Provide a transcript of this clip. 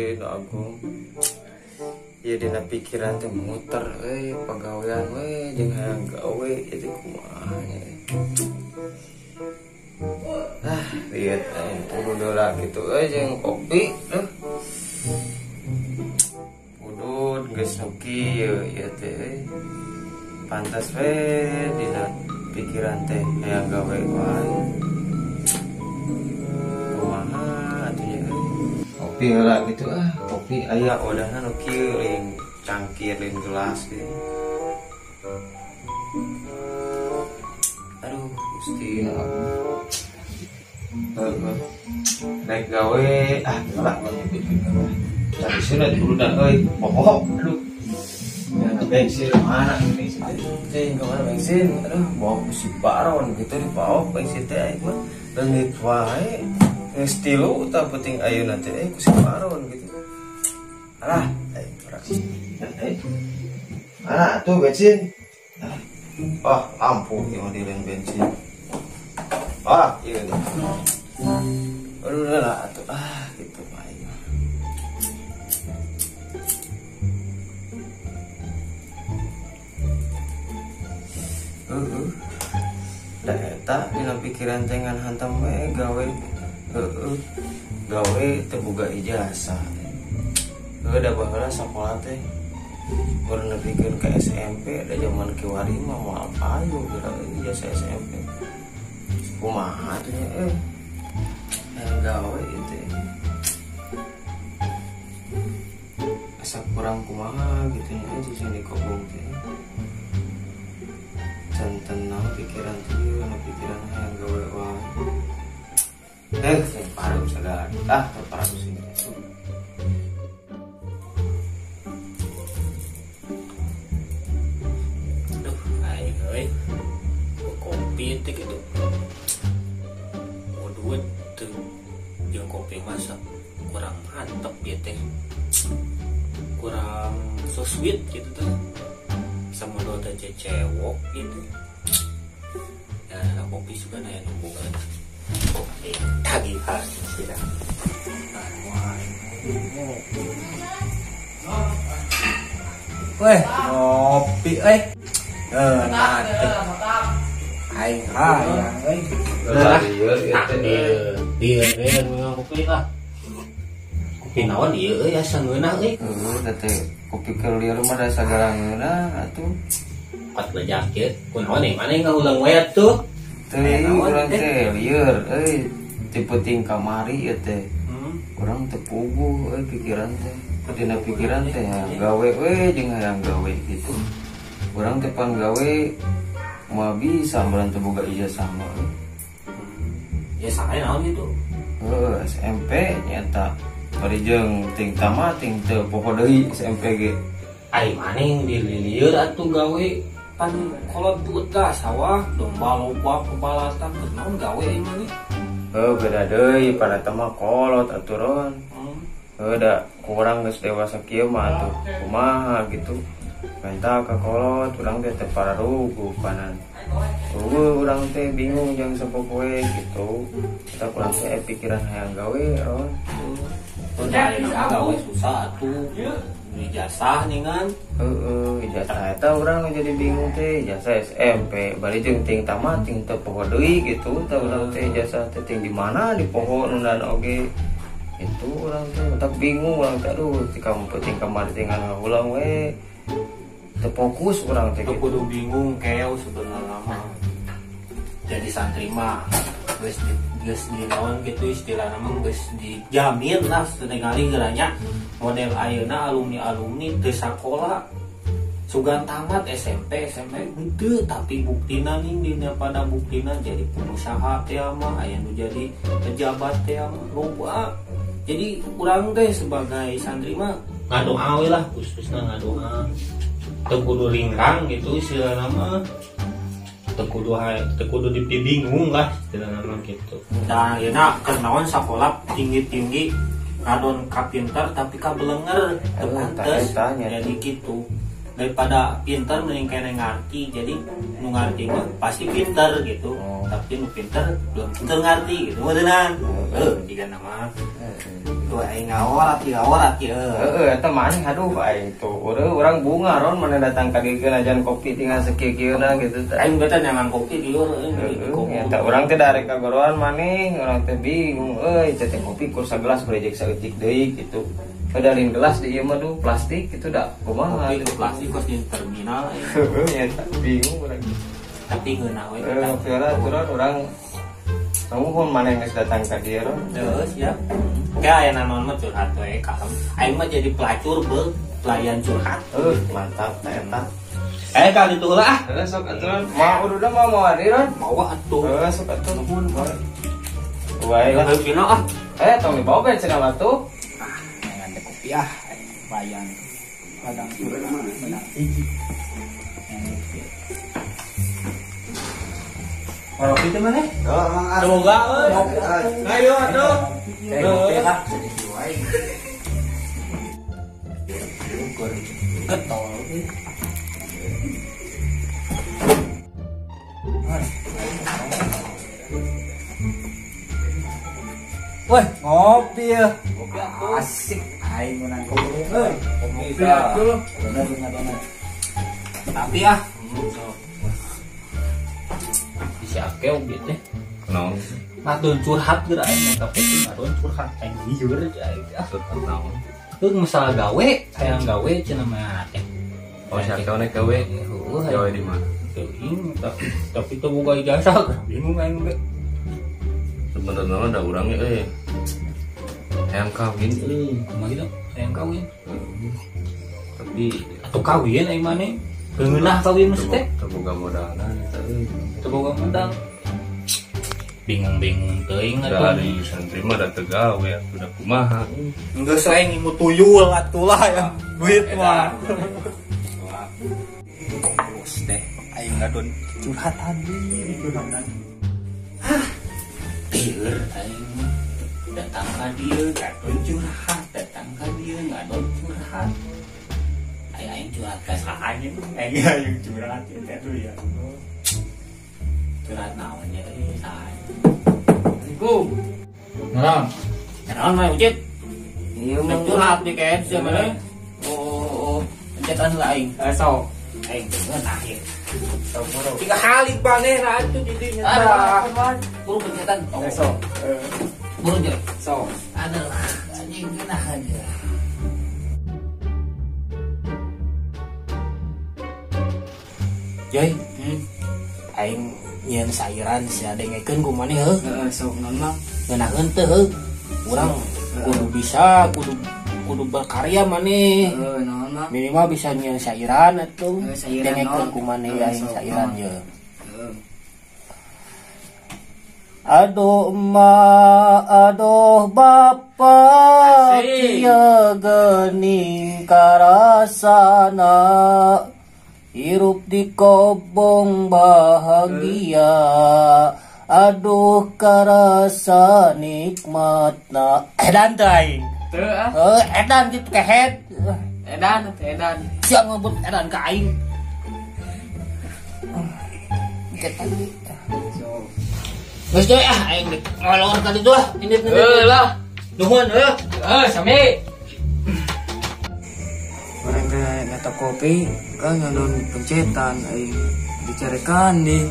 Gusti Nu Agung. Ieu dina pikiran teh muter euy pagawean we jeung hayang gawe ieu teh kumaha nya. Ah, lihat aing kudu deula kitu euy jeung kopi euh. Udud geus nu kieu ieu teh euy. Pantas we dina pikiran teh hayang gawe wae. Kumaha atuh nya euy. Kopi heula kitu ah, kopi aya odahna nu kieu lain cangkir lain gelas ge. Aduh, Gusti Nu Agung. Heeh. Naik gawe ah lah cari sini dulu dah euy. Pokok aduh. Ya bensin mana bensin teh? Kemana bensin? Aduh, bawa ku si Baron gitu dibawa bensin teh aing mah leungit wae. Geus tilu tah penting ayeuna teh ku si Baron gitu. Alah, urang. Mana tuh bensin? Ah, lampu ieu mah di lain bensin. Ah, ieu nih. Aduh lah atuh ah gitu aing. Heeh. Da eta dina pikiran teh ngan hantam we gawe heeh. Gawe teu boga ijazah. Heuh da baheula sakola teh baru nepikeun ka SMP da jaman kiwari mah moal payu geura ijazah SMP. Kumaha atuh nya euy. Hayang gawe ieu teh. Asa kurang kumaha gitu nya cicing di kobong teh. Can tenang pikiran teh ieu pikiran hayang gawe wae. Sing parum sagala. Ah, teu parum sih. Aduh, aing euy. Kopi teh kitu. Mau duit teu jeung kopi masak kurang mantep ieu teh. Kurang so sweet gitu tuh. Sama dua teh cewek gitu. Ya, kopi suka naya nungguan. Kopi tagihan sih dah. Weh, ngopi euy. Nah, aing hayang euy. Lah, ieu ieu kopi lah. Kopi naon ieu euy asa ngeunah euy. Heuh, da teh kopi keur lieur mah da sagala ngeunah atuh. Pat bejak ieu. Kunaon ieu maneh ngahuleng we atuh. Teh urang teh lieur euy ti peuting kamari ieu teh. Urang teu puguh euy pikiran teh. Dina pikiran teh hayang gawe we jeung hayang gawe gitu. Urang teh pan gawe moal bisa meureun teu boga ijazah mah. Ya sae naon gitu. Heuh, SMP nyata. Bari jeung ting tamat ting teu poho deui SMP ge. Ai maneh dililieur atuh gawe pan kolot duit lah sawah domba loba pebalatan keur naon gawe ai maneh. Heuh, beda deui pada teh mah kolot atuh ron. Heuh, da kurang geus dewasa kieu mah atuh kumaha gitu. Minta ka kolot urang teh teu pararuguh panan. Eueuh urang teh bingung jeung sapopoe gitu. Eta kurang teh pikiran hayang gawe ron. Udah gawe susah atuh. Ijazah ningan. Heeh, ijazah eta urang jadi bingung teh ijazah SMP bari jeung ting tamat ting teu poho deui gitu. Tah urang teh ijazah teh ting di mana di poho nundan oge. Itu urang teh tak bingung urang teh aduh ti kamu penting kamari teh ngan ngahuleng we. Teu fokus urang teh gitu. Kudu bingung keeu sebenarnya mah. Jadi santri mah geus geus dinaon gitu istilahna mah geus dijamin lah setinggali geuranya model ayeuna alumni-alumni teu sakola sugan tamat SMP SMP henteu tapi buktina ning dina pada buktina jadi pengusaha teh mah aya nu jadi pejabat teh mah loba. Jadi urang teh sebagai santri mah ngadoa we lah khususna ngadoa teu kudu ringrang gitu istilahna mah teu kudu dipibingung lah istilahna mah gitu. Nah, ayeuna keur naon sakola tinggi-tinggi ngadon ka pinter tapi ka belenger teu pantes. Jadi gitu. Daripada pinter mending kene ngarti. Jadi nu ngarti mah pasti pinter gitu. Tapi nu pinter belum tentu ngerti gitu meureunnan. Heuh, jiga nama. Tuh aing ngaorat ieu. Heeh, eta maneh aduh aing tuh. Urang bunga ron maneh datang ka dieu najan kopi tinggal sakieu-kieuna gitu teh. Aing beta nyangan kopi lieur euy. Eta urang teh darek ka goroan maneh, urang teh bingung euy teh kopi kur sagelas berejek saeutik deui gitu. Pedalin gelas di ieu mah duh plastik gitu da kumaha kopi plastik kos di terminal heuh nya bingung urang. Tapi ngeunah we. Heeh, aturan urang nuhun maneh geus datang ka dieu ron. Heeh, siap. Kayak aya naon mah curhat we kalem. Aing mah jadi pelacur beuh, pelayan curhat. Heuh, mantap ta eta. Eh kali itu lah. Heeh, sok aturan. Mau udah mau mau ron? Mau atuh. Heeh, sok atuh nuhun. Wae lah. Heuh ah. Eh, tong dibawa be cenah mah tuh. Kopi ah, bayan kadang menang hiji. Kopi teh maneh? Semoga euy. Ayo atuh. Kopi ah sedih wae. Getol. Wah, ngopi ya. Asik. Aing menang kopi euy. Kopi atuh. Bener. Tapi ah. Bisa akeh oge teh. Naon? Madon curhat geura aing mah kopi madon curhat aing lieur aing ah. Naon? Heuh masalah gawe, hayang gawe cenah mah teh. Oh, si akeh naik gawe. Heuh, gawe di mana? Teuing tapi teu boga ijazah, bingung aing ge. Sebenarnya mah da urang ge euy. Hayang kawin euy, kumaha gitu? Hayang kawin. Tapi atuh kawin aing maneh. Geunah kawin mesti teh. Teu boga modalna eta euy. Teu boga modal. Bingung-bingung teuing atuh. Dari santri mah da teu gawe atuh da kumaha. Geus aing ngimu tuyul atuh lah ya. Duit mah. Bos teh aing ngadon curhatan deui, curhatan. Hah. Lieur aing datang ka dieu ngadon curhat, datang ka dieu ngadon curhat. Aing curhat ka saha nya aing aing curhat ieu teh aduh ya. Curhat naon nya euy saha. Assalamualaikum. Naon? Naon mah Ucit? Ieu mah curhat di KFC maneh. Oh, pencetan heula aing. Sok. Aing teh ngeunah ieu. Tiga kali maneh atuh di dinya tah. Buru pencetan. Sok. Buru je. Sok. Aduh, anjing ngeunah aja. Joy, aing nyieun sayuran sia dengekeun ku maneh heuh. Heeh, sok naon mah. Ngeunaheun teu heuh. Urang kudu bisa, kudu berkarya maneh. Heeh, naon mah. Minimal bisa nyieun sayuran atuh. Dengekeun ku maneh aing sayuran ye. Heeh. Aduh emak, aduh bapak, kieu geuning karasana. Hirup di kobong bahagia, aduh karasa nikmatna. Edan teh aing. Teu ah. Heuh, edan kitu kehet. Edan, edan. Sia ngebut edan ka aing. Ketan. Geus deui ah aing rek ngalor ka ditu ah. Indit. Heuh lah. Nuhun heuh. Heuh, sami. Orang teh nyetok kopi kan ngadon pencetan aing dicarekan nih.